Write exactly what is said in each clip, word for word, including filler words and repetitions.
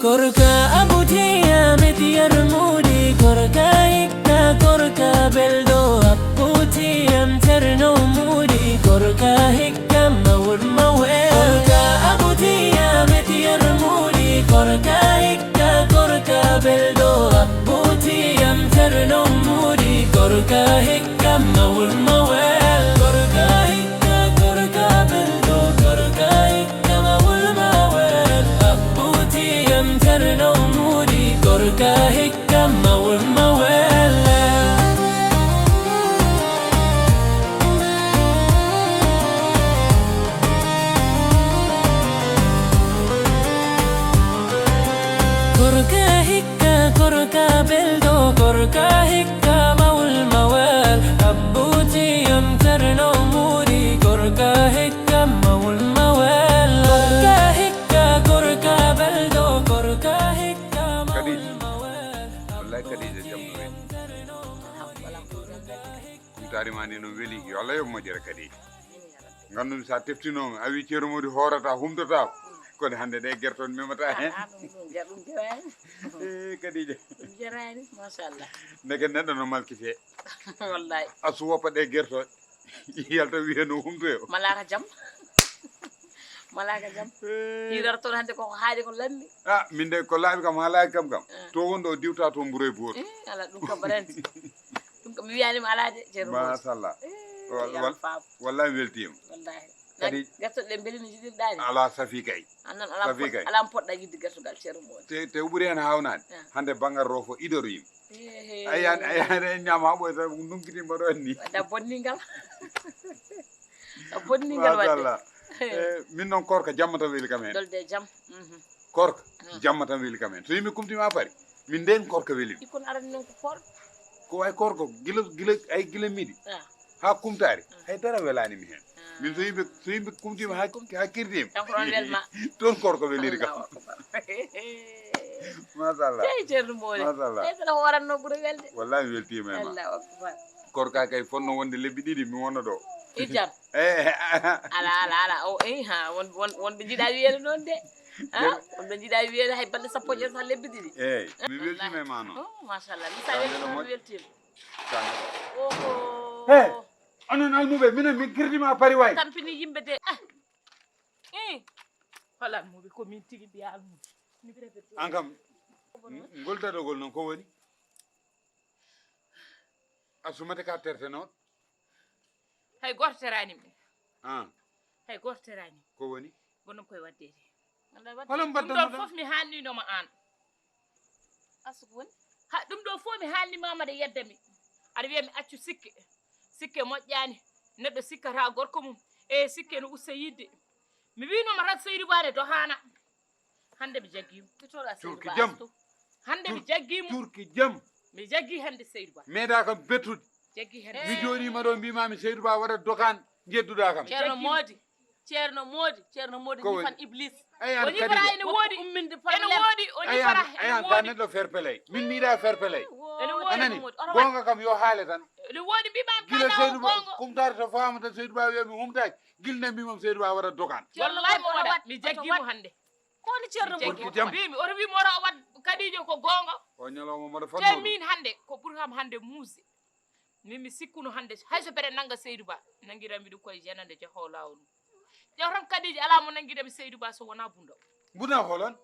Gorka abutiyam etiyar mudi, gorka hikka, gorka beldo abutiyam terno mudi, gorka hikka mawul mawe. Gorka abutiyam etiyar mudi, gorka hikka, gorka beldo abutiyam terno mudi, gorka hikka mawul mawe. Gorka hikka, gorka beldo, gorka hikka mawul mawe. Abutiyam terno mudi, gorka hikka mawul mawe. Gorka hikka, gorka beldo, gorka hikka mawul mawel. Abutiyam terno mudi, gorka hikka mawul mawel. Gorka hikka, gorka beldo, gorka hikka mawul mawel. Wallahi Khadija, jam no weli. Kumtaari ma ndi no weli, yo Allah yoɓ moƴƴere Khadija. Ngandumi sa teftinooma, a wi Ceerno Modi hoorata, humtata. Kono hannde ɗe gerte on memata hen. Ah, ɗum, ɗum, ja-, ɗum jarani. Eh, Khadija. Ɗum jarani, machallah. Ndeke neɗɗo no malkite. Wallahi. A suwoppa ɗe gerte on. Yalta wiye no humtoyo. Malaka jam. Malaka jam. Eh. Hirata toon hannde koko haaji ko lammi. Ah, min de ko laaɓi kam, haalaki kam kam. Ah. To wonɗo o diwta toon mburoy boto. Eh, ala ɗum kam barani. Ɗum kam mi wiyani ma ala de, Ceerno Modi. Machallah. Eh, wal-, ya wal-, faam. Wallahi mi weltiima. Wallahi. Kadi na gertoɗe ɗe mbeli no jiɗirɗa ni. Ala safi kay. An noon ala safi kay. Ala mo poɗɗa yiɗde gertogal Ceerno Modi. Te, te o ɓuri hen hawnaade. Ah. Hannde bangal rofo idoro yimɓe. Ehe. A yiyan, a yiyan en ñaama ɓoy tan ɗum ɗum kiti mbaɗo anni. Waɗa bonningal. A bonningal waɗde. Machallah. Eh, min noon korka jamma tan weli kam hen. Dolde jam. Mhm. Korka, ah, jamma tan weli kam hen. So yimɓe kumtima Paris, min nden korka weli mi. Ɓikkon arani noon ko koor. Ko way korka, gila, gila, ay gila miɗi. Ah. Haa kumtaari, ah, hay dara welaani mi heen. Ah. Min so yimɓe, so yimɓe kumtima haa, haa kirdiima. Kanko ɗon welma. Toon korka weliri kam. Allahu akbar. Machallah. Tey Ceerno Modi. Machallah. Tey saɗa hooratno ɓuri welde. Wallahi mi weltiima e ma. Allahu akbar. Korka kay fonno wonde lebbi ɗiɗi mi wonno ɗo. Ijam. Eh. Ala, ala, ala. O, eh, ha, won, won, wonɓe njiɗa wiyeede noon de. Ha? Wonɓe njiɗa wiyeede hay balɗe sappo e jeetati, lebbi ɗiɗi. Eey, mi weltiima e ma noon. Oh, machallah. Mi sa weltiima, mi weltiima. Oho. He, onon almuɓe, minen min kirdiima Paris way. Tampini yimɓe de. Ah. Eh. Hol almuɓe, ko min tigi mbiya almuɓe. An kam, ngol dadogol noon ko woni? A sumata ka terte noon? Hay gooto teraani mi. Ah. Hay gooto teraani. Ko woni? Gonɗon koye waɗdeede. Hono ɗum ɗon fof mi haalnino ma aan. Asu ko woni? Ha, ɗum ɗo fof mi haalni ma, mbaɗa yedda mi. Aɗa wiya mi accu sikke. Sikke moƴƴaani. Neɗɗo sikkata gorko mum. E sikke no usta yiɗde. Mi wiinoma tan Seydou Ba ne dohaana. Hannde mi jaggiima. Turki jam. Hannde mi jaggiima. Turki jam. Mi jaggii hannde Seydou Ba. Meeɗa kam bettude. Jaggii hannde. Mi jooɗiima ɗo, mbiimaami Seydou Ba waɗat dokaan, njedduɗaa kam. Ceerno Moodi. Ceerno Moodi. Ceerno Moodi. Ko woni? Ñifan Iblis. Eyi, an o ñifata kadi. Ene woodi. Umminde ene problème. Woodi, o ñifata, ene woodi. Eyi, an ka neɗɗo fair play. Min mi yiɗaa fair play. Ene woodi. A nani? Goonga kam yo haale tan. Ene woodi, mbiimaami. Gila Seydou Ba, goonga. Kumtaari to faama tan Seydou Ba wiya mi humtaaki. Gila nde mbiimam Seydou Ba waɗat dokaan. Wallahi mo waɗa. Mi jaggii mo hannde. Ko woni Ceerno Moodi? Jam. Mbiimi, oto wiimo oto waɗ Kadijo ko goonga. O ñalawma mbaɗa fannude. Te min hannde, ko ɓuri kam hannde muusde. Min mi sikkuno hannde, hay so mbeɗa nannga Seydou Ba, nanngiranmi ɗum koye jenande jahoo laawol mum. Ƴeew tan Kadijo, alaa mo nanngiranmi Seydou Ba so wonaa Bunda. Bunda holon?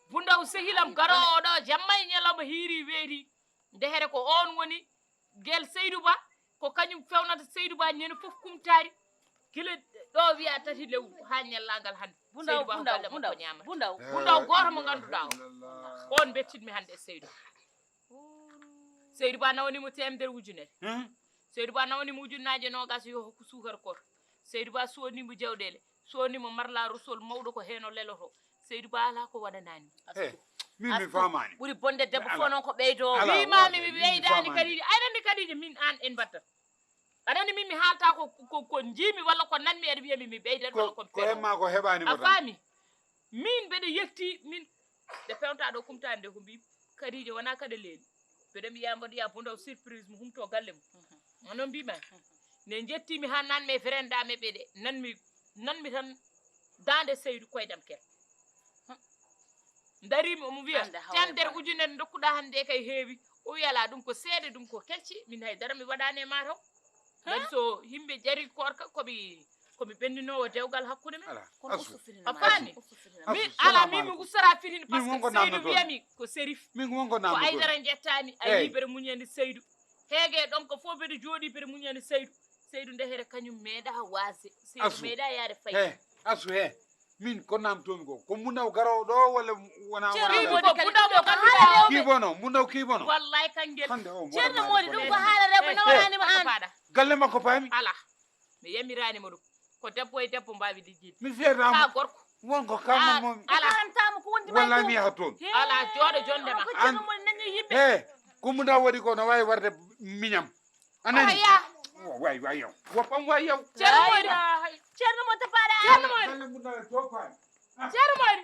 Bunda o sehilam garoowo ɗo, jamma e ñalawma hiiri weeri. Ndehere ko oon woni gel Seydou Ba, ko kañum fewnata Seydou Ba ñande fof kumtaari. Gila ɗo wiya tati lewru haa ñallaagal hannde. Bundaw, Seydou Ba ko bundaw, galle makko bundaw, ñaamata. Bundaw. Bundaw gooto mo ngannduɗaa o. Oon mbettinmi hannde e Seydou Ba. Seydou Ba nawani mo teemedere ujunere. Hmm? Seydou Ba nawani mo ujunnaaje noogaas yo hokku suukar koor. Seydou Ba soodni mo jawɗeele. Soodni mo marla rosol mawɗo ko heen o leloto. Seydou Ba alaa ko waɗanaani mo. Eh, min mi faamaani. Ɓuri bonde debbo fof noon ko ɓeydo. Alaa, wiimaami mi ɓeydaani Kadijo. Aɗa anndi Kadijo min aan en mbattat. Aɗa anndi min mi haalta ko, ko, ko njiimi walla ko nanmi aɗa wiya mi mi ɓeydat walla ko mi feɗo. Ko hemma ko heɓaani mo tan. A faami? Min mbeɗa yetti, min nde pewnta ɗo kumtaani nde ko mbi Kadijo wonaa kaɗa leeli. Mbeɗa mbiya mboɗo yiya Bundaw surprise mo humto galle mum. Hono mbima. Nde njettimi haa nanmi e verenda meɓɓe ɗe. Nanmi, nanmi tan daande Seydou koydam kel. Darimi omo wiya, ande hawre temedere ujunere dokkuɗa hannde kay heewi. O wiya, alaa, ɗum ko seeɗa, ɗum ko kecce, min haydara mi waɗaani e ma taw. Ngati so yimɓe jari koorka, koɓe, koɓe ɓenndinoowo dewgal hakkunde men. Alaa, kono Asu. Ustu firina A ma. Faami? Ustu firina ma. Min, Asu, alaa, salamu min mi aleykum. Ustara firin, min parce que wonko Seydou namdotoo. Wiyami ko Sérif. Min wonko namdotoo. Ko Aydara njettaani, a Eey. Yii beɗe muññande Seydou. Heege ɗon ko fof beɗe jooɗi beɗe muññande Seydou. Seydou ndehere kañum meeɗa waase. Seydou Asu. Meeɗa yaade fay. He, Asu he. Min ko namtoomi ko. Ko Muna o garoowo ɗo walla wona Ceerno wona Modi ɗo? Kadi Muna o ɗum ko ganduɗa o. Kiibono, Muna o kiibono. Wallahi kangel. Hande o Ceerno Modi ɗum ko haala rewɓe na wonani mo an. Galle makko paami? Ala. Mi yamiraani mo ɗum. Ko debbo e debbo mbaawi liggeede. Mi fiyata mo. Ka gorko. Wonko kamma mo. Ala. Ko haramta mo ko wondi. Walla mi yaha toon. Ala jooɗo jonde ma. Ko Ceerno Modi nani yimɓe. He, ko Muna waɗi ko no waawi warde miñam. A nani? Aya. Wa-, way, way yow. Woppam way yow. Ceerno Modi. Ceerno Modi tapaɗa. Ceerno Modi. Galle Muna to paami. Ceerno Modi.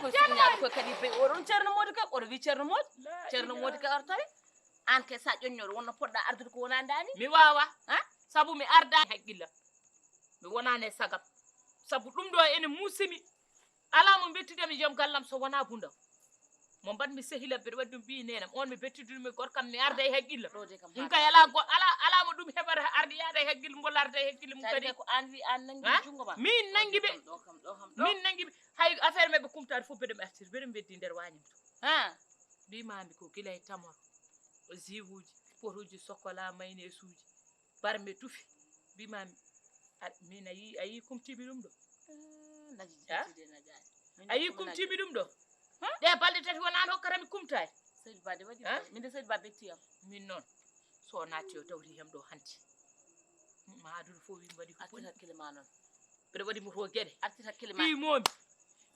Ko Ceerno Modi. Ko kadi be oɗon Ceerno Modi kay, oɗo wi Ceerno Modi. Ceerno Modi kay artoy. An kay sa ƴoññoɗo wonno poɗɗa ardude ko wona ndani. Mi wawa. Ha? Sabu mi arda haqqilla. Mi wonani e sagam. Sabu ɗum ɗo ene musimi. Ala mo bettudemi joom gallam so wona Bunda. Mo mbaɗmi sehila mbeɗa waɗi ɗum ɓii nenam. On mi bettudumi gorkam mi arda e haqqilla. Ɗo de kam ɗum kay ala go-, ala, ala mo ɗum heɓata ardi yaada e haqqille mum walla arda e haqqille mum kadi. Ko an wi an nangi jungo ma. Min nangi ɓe. Ɗo kam, ɗo kam, ɗo. Min nangi ɓe. Hay affaire maɓɓe kumtaade fof mbeɗa mi artir, mbeɗa mi weddi nder waañam to. Ha? Mbimami ko gila e tamoro. O ziwuji, potuji sokola, maynesuji. Barme tufi. Mbimami, a, min a yi, a yi kumtimi ɗum ɗo? Ah, naji jitide na jaani. A yi kumtimi ɗum ɗo? Ɗe balɗe tati wonani hokkatami kumtaade. Seydi Ba de waɗi. Ha? Min de Seydi Ba betti am. Min noon, so naatti o tawti hem ɗo hanti. Ma aduno fof wi mbaɗi ko boni. Artir hakkille ma noon. Mbeɗa waɗi mo to geɗe. Artir hakkille ma. Piimomi.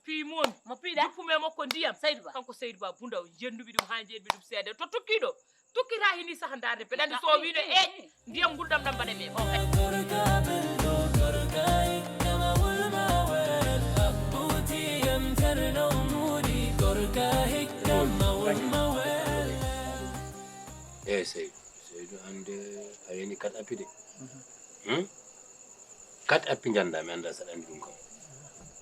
Piimomi. Mo piiɗa? Juppumi e makko ndiyam. Seydi Ba. Kanko Seydi Ba Bunda o, jenduɓe ɗum haa njeeɗmi ɗum seeɗa. To tukkiɗo? Tukkita hini saha ndaarde. Mbeɗa anndi so o wiino, "Eey, ndiyam ngulɗam ɗam mbaɗa mi e makko kadi." Eey, Seydi. Seydi, hannde a yani kat appi de. Hmm? Kat appi njannda, mi annda saɗa anndi ɗum kam.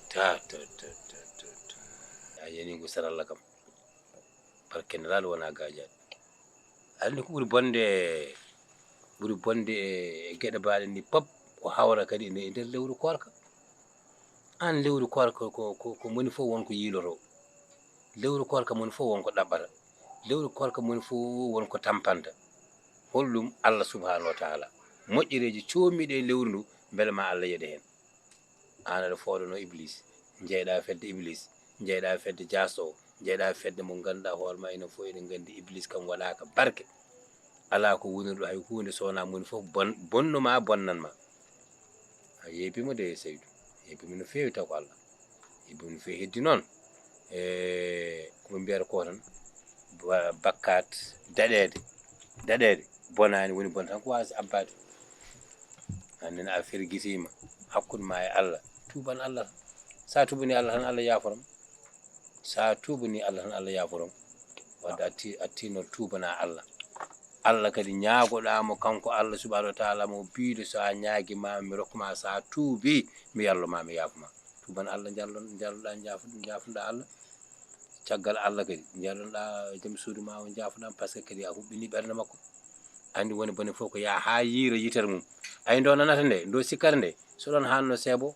Ta, ta, ta, ta, ta, ta. A yani ko saralla kam. Barke Nelaaɗo wona gaajaɗo. Anndi ko ɓuri bonde, ɓuri bonde e, e geɗe baaɗe ni pop ko hawra kadi e nder lewru koorka. Aan lewru koorka ko, ko, ko moni fof won ko yiiloto. Lewru koorka moni fof won ko ɗaɓɓata. Lewru koorka moni fof won ko tampanta. Holɗum? Allah subhanahu wa taala. Moƴƴereeji coomiiɗe e lewru ndu, mbele ma Allah yeɗe heen. Aan aɗa fooɗanoo Iblis, njeyɗaa fedde Iblis, njeyɗaa fedde jaastoowo, njeyɗaa fedde mo ngannduɗaa hoore ma enen fof eɗen nganndi Iblis kam waɗaaka barke. Alaa ko woniri ɗo hay huunde so wonaa moni fof bon-, bonno ma bonnan ma. A yeebiima de Seydu, yeebiima no feewi taw ko Allah. Yeebiima no feewi heddi noon. E ko ɓe mbiyata ko tan, ba-, bakkaat daɗeede, daɗeede bonaani woni bon tan ko waasi abbaade. Hannde ne a fergitiima hakkunde ma e Allah, tuuban Allah. Sa tuubani Allah tan Allah yaaforam. Sa tuubani Allah tan Allah yaaforam. Wadde a ti-, a tinno tuubana Allah. Allah kadi ñaagoɗaa mo kanko Allah subhanahu wa taala mo biiɗo so a ñaagi ma mi rokku ma sa tuubi mi yallo ma mi yaafo ma. Tuuban Allah njallo-, njalloɗaa njaafo-, njaafoɗaa Allah. Caggal Allah kadi njalloɗaa joom suudu ma o njaafoɗaa par ce que kadi a huɓɓini ɓernde makko. Anndi woni bone fof ko yaa haa yiira yitere mum. Ay ndo nanata nde, ndo sikkata nde, so ɗon hanno seebo.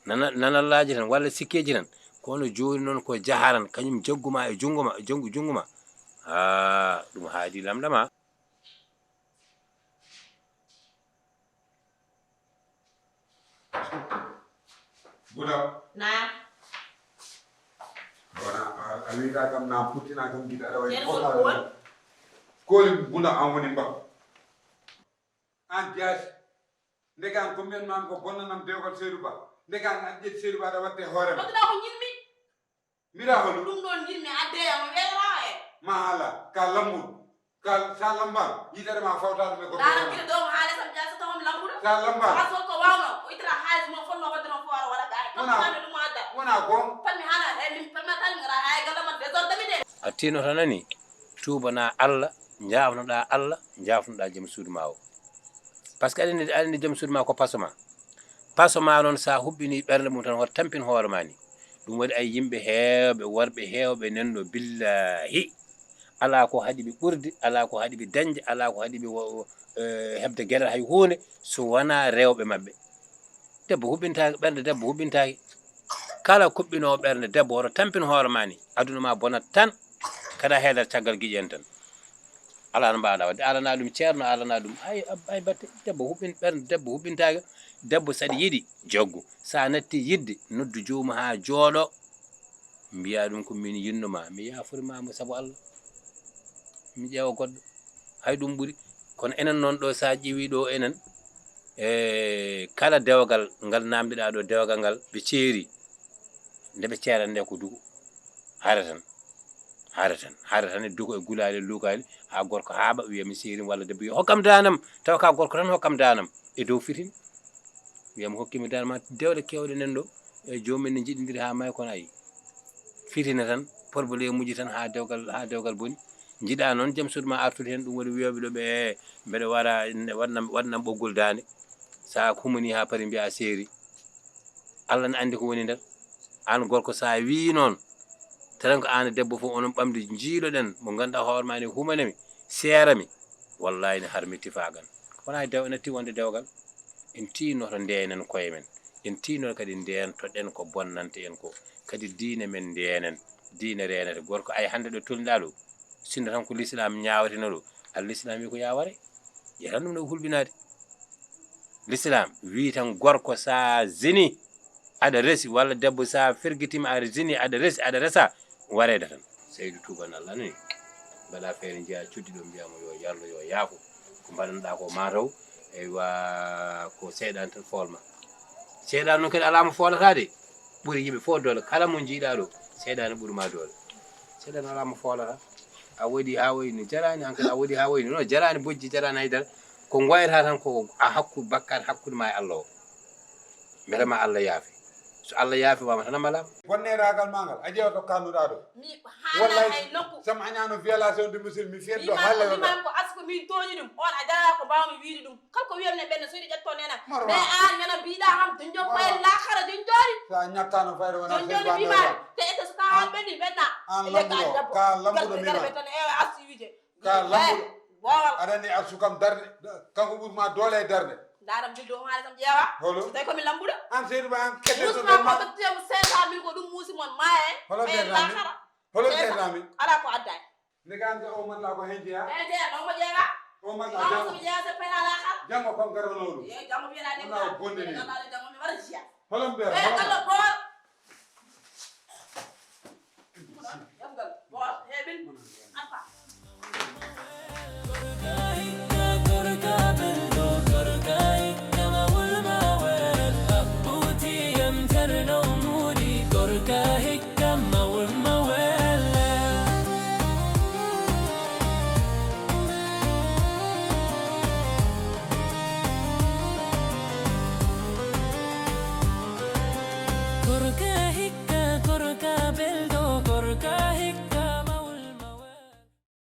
Nana-, nanallaaji tan walla sikkeeji tan, kono jooni noon ko jaharan, kañum jaggu ma e junngo ma, junngo, junngo ma. Haa, ɗum haadi lamɗa ma. Buda. Naam. Bona, a, a wiɗa kam na puttina kam gida aɗa waɗi. Ceerno fof Modi ko won? Koli Buda an woni mba. An jaasi. Ndeke an ko mbiyan mami ko bonnanam dewgal Seydou Ba. Ndeke an aɗa ƴetti Seydou Ba aɗa watte hoore ma. Wadduɗa ko ñilmi. Mbiɗa holu? Ɗum ɗon njiɗmi adde e am weeraa e. Ma haala, ka lammuɗo. Ka sa lambaama, yitere ma fawtaano e gorko. Laara mbiɗa ɗo mo haala sam jaa so tawam lammuɗo. Sa lambaama. Haa so ko wawno, o ittata haalis mo fotno wadde no foora waɗa ɗa. Wona, wona goonga. Pat mi haala e min, pat mi haala ngara haa e galle ma désordre mi de. A tino tan ani, tuubana Allah, njaafnoɗa Allah, njaafnoɗa joom suudu ma o. Par ce que aɗa anndi, aɗa anndi joom suudu ma ko paso ma. Paso ma noon sa huɓɓini ɓernde mum tan hoto tampin hoore ma ni. Ɗum waɗi ay yimɓe heewɓe, worɓe heewɓe nan ɗo, billaahi, alaa ko haɗi ɓe ɓurde, alaa ko haɗi ɓe dañde, alaa ko haɗi ɓe wo-, eh, heɓde geɗal hay huunde, so wonaa rewɓe maɓɓe. Debbo huɓɓintaake, ɓernde debbo huɓɓintaake. Kala kuɓɓinoowo ɓernde debbo, woto tampin hoore maa ni, aduna maa bonat tan, kada heedata caggal giƴi en tan. Alaa no mbaawɗaa waɗde, alanaa ɗum ceerno, alanaa ɗum, ay, ay batte, debbo huɓɓin-, ɓernde debbo huɓɓintaake. Debbo, so aɗa yiɗi, jaggu. So a natti yiɗde, noddu joomum haa jooɗo. Mbiyaa ɗum ko min yiɗnoo ma, mi yaafori ma mo sabu Allah. Mi ƴeewa goɗɗo. Hay ɗum ɓuri. Kono enen noon ɗo, so a ƴeewi ɗo enen, e kala dewgal ngal naamndiɗaa ɗo, dewgal ngal ɓe ceeri. Nde ɓe ceerata nde ko duko. Hare tan. Hare tan. Hare tan e duko e gulaali e lukaali, haa gorko haaɓa wiya mi seeri walla debbo wiya hokkam daanam. Tawa ka gorko tan hokkam daanam. E dow fitin. Wiya mi hokkii mi daanam, dewle keewɗe nan ɗo. E joomum en ne njiɗindiri haa maayi kono ayi. Fitina tan, problème uji tan haa dewgal, haa dewgal boni. Njiɗaa noon jom suudu ma artude heen, ɗum waɗi wiyooɓe ɗo ɓe, "Eh, mbeɗa wara, waɗnam, waɗnam ɓoggol daande." So a humanii haa paari mbiyaa a seeri. Allah ne anndi ko woni nder. Aan gorko, so a wii noon, tan ko aan e debbo fof onon ɓamde njiiloɗen mo ngannduɗaa hoore maa ne humanami, seerami, wallaahi ne harmi tifaagan. Ko wonaa dew-, ene tiwonde dewgal. En tiinoto ndeenen koye men. En tiinoto kadi ndeento ɗen ko bonnanta en ko. Kadi diine men ndeenen. Diine reenete. Gorko ay hannde ɗo tolniɗaa ɗo. Sinno tan ko lislaam ñaaweteno ɗo. Al lislaam wi ko yaa ware. Ƴeetan ɗum no hulɓinaade. Lislaam wii tan gorko so a zini, aɗa resi, walla debbo so a fergitima, aɗa zini, aɗa resi, aɗa resa, wareede tan. Seydu tuuban Allah ni, mbaɗa feere njiya cuddi ɗo mbiya mo yo yarlo, yo yaafo. Ko mbaɗanɗaa ko mataw, eywa, ko seyɗan tan foolma. Seyɗan noon kadi alaa mo foolata de. Ɓuri yimɓe fof doole. Kala mo njiiɗaa ɗo, seyɗaane ɓuri ma doole. Seyɗaane alaa mo foolata. A waɗi haa wayi no jaraani, aan kadi a waɗi haa wayi no, no jaraani bojji, jaraani haydara. Ko ngoyata tan ko a hakku bakkaat hakkunde ma e Allah o. Mbele ma Allah yaafi. So Allah yaafi ma, tan a malaama. Bonneeraagal ma ngal, a ƴeewat to kaannuɗaa ɗo. Mi haala wallahi, hay nokku. Sam añaano violation de monsieur, mi fiyat ɗo haala yo ɗo. Ko asku min tooñi ɗum, on a jaraa ko mbaawmi wiide ɗum. Kala ko wiyam ne ɓenna, so yiɗi ƴetto nena. Marwa. Mais aan nena mbiɗa ham, jonjon ko e laakhara jonjoni. Sa ñattano fayde wona jonjoni seyba mima, te ete so ka han ɓenni ɓenna. Aan lambuɗo, ka lambuɗo mima. Garbe tan e asu wije. Ka lambuɗo. Boowal. Aɗa anndi asu kam darde, kanko ɓuri ma doole e darde. Ndaram jiddo o haali kam ƴeewa. Holo. So tawi ko mi lambuɗo. Aan seydu ba aan kete so musma ko ma. Ko temu cinq cent mille ko ɗum musi mon maaye. Holo e laakhara. Holo cinq cent mille. Ala ko adday. Nde ka an ka o man la ko hen jeya? Hen jeya, non mo jeya. O man la non jam. Mo jeya se pena la kar. Jango kam garono ɗum. Ye jango biya la. Wona o bonde ni. Jango mi wara jeya. Holon ɓe? Eh, kala bor. Yabgal bor hebin.